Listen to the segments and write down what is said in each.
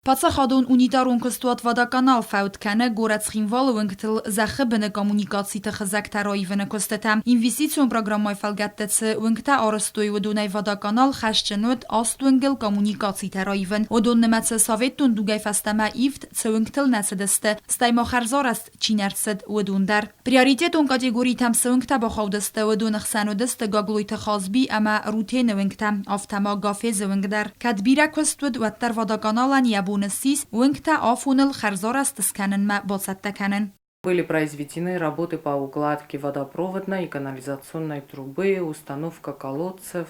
Паддзахадон унитарон куыстуат «Водоканал» фӕуд кӕны горӕт Цхинвалы уынгтыл зӕххы быны коммуникациты хызӕгтӕ раивыны куыстытӕ. Инвестицион программӕйы фӕлгӕтты цы уынгтӕ арӕзтой, уыдонӕй «Водоканал» хӕсджын уыд аст уынгыл коммуникацитӕ раивын. Уыдон нымӕцы советон дугӕй фӕстӕмӕ ивд цы уынгтыл нӕ цыдысты, стӕй ма хӕрзарӕзт чи не рцыд, уыдон дӕр. Приоритетон категоритӕм цы уынгтӕ бахаудысты, уыдоны хсӕн уыдысты Гаглойты Хазби ӕмӕ Рутены уынгтӕ, афтӕ ма Гафезы уынг дӕр. Кӕд бирӕ куыст уыд, уӕддӕр водоканалӕн йӕ бон ссис уынгтӕ афоныл хӕрзарӕзт скӕнынмӕ бацӕттӕ кӕнын. Были произведены работы по укладке водопроводной и канализационной трубы, установка колодцев,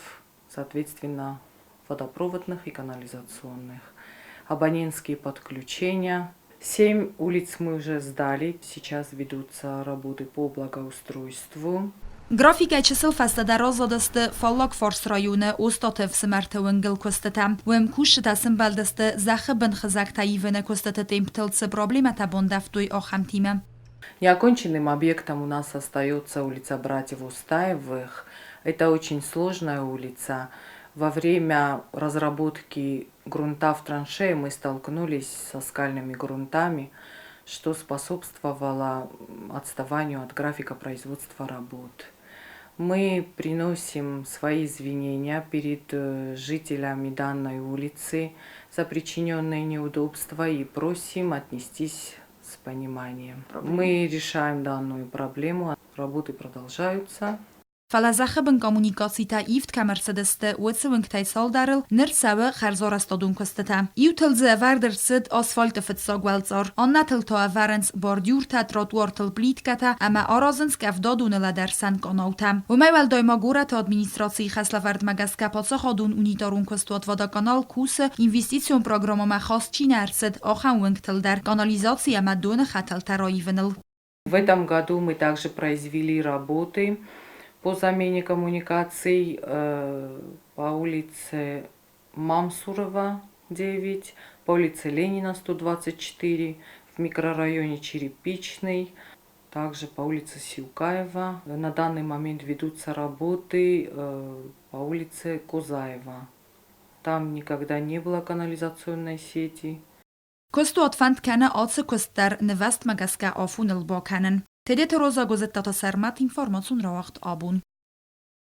соответственно, водопроводных и канализационных, абонентские подключения. Семь улиц мы уже сдали, сейчас ведутся работы по благоустройству. Графикӕй чысыл фӕстӕдӕр аззадысты Фаллаг фарс районы Остаты ӕфсымӕрты уынгыл куыстытӕ. Уым кусджытӕ сымбӕлдысты зӕххы бын хызӕгтӕ ивыны куыстыты темптыл цы проблемӕтӕ бандӕвтой, ахӕмтимӕ. Неоконченным объектом у нас остается улица Братьев Устаевых. Это очень сложная улица. Во время разработки грунта в траншее мы столкнулись со скальными грунтами, что способствовало отставанию от графика производства работ. Мы приносим свои извинения перед жителями данной улицы за причиненные неудобства и просим отнестись с пониманием. Мы решаем данную проблему, работы продолжаются. Фӕлӕ зӕххы бын коммуникацитӕ ивд кӕм ӕрцыдысты, уыцы уынгтӕй цалдӕрыл ныр цӕуы хӕрзарӕзтадон куыстытӕ. Иутыл дзы ӕвӕрд ӕрцыд асфальты фыццаг уӕлцъар, аннӕтыл та ӕвӕрынц бордюртӕ, тротуартыл плиткӕтӕ ӕмӕ аразынц къӕвдадоны лӕдӕрсӕн къанаутӕ. Уымӕй уӕлдай ма горӕты администрацийы хӕслӕвӕрдмӕ гӕсгӕ паддзахадон унитарон куыстуат «Водоканал» кусы, инвестицион программӕмӕ хаст чи нӕ ӕрцыд, ахӕм уынгтыл дӕр канализаци ӕмӕ доны хӕтӕлтӕ раивыныл. В этом году мы также произвели работы по замене коммуникаций по улице Мамсурова, 9, по улице Ленина, 124, в микрорайоне Черепичный, также по улице Сиукаева. На данный момент ведутся работы по улице Козаева. Там никогда не было канализационной сети. Куыстуат фӕнд кӕны ацы куыст дӕр нывӕзтмӕ гӕсгӕ афоныл бакӕнын. Тедеты Роза Гуызыттаты Сӕрмӕт информацион рауагъд абон.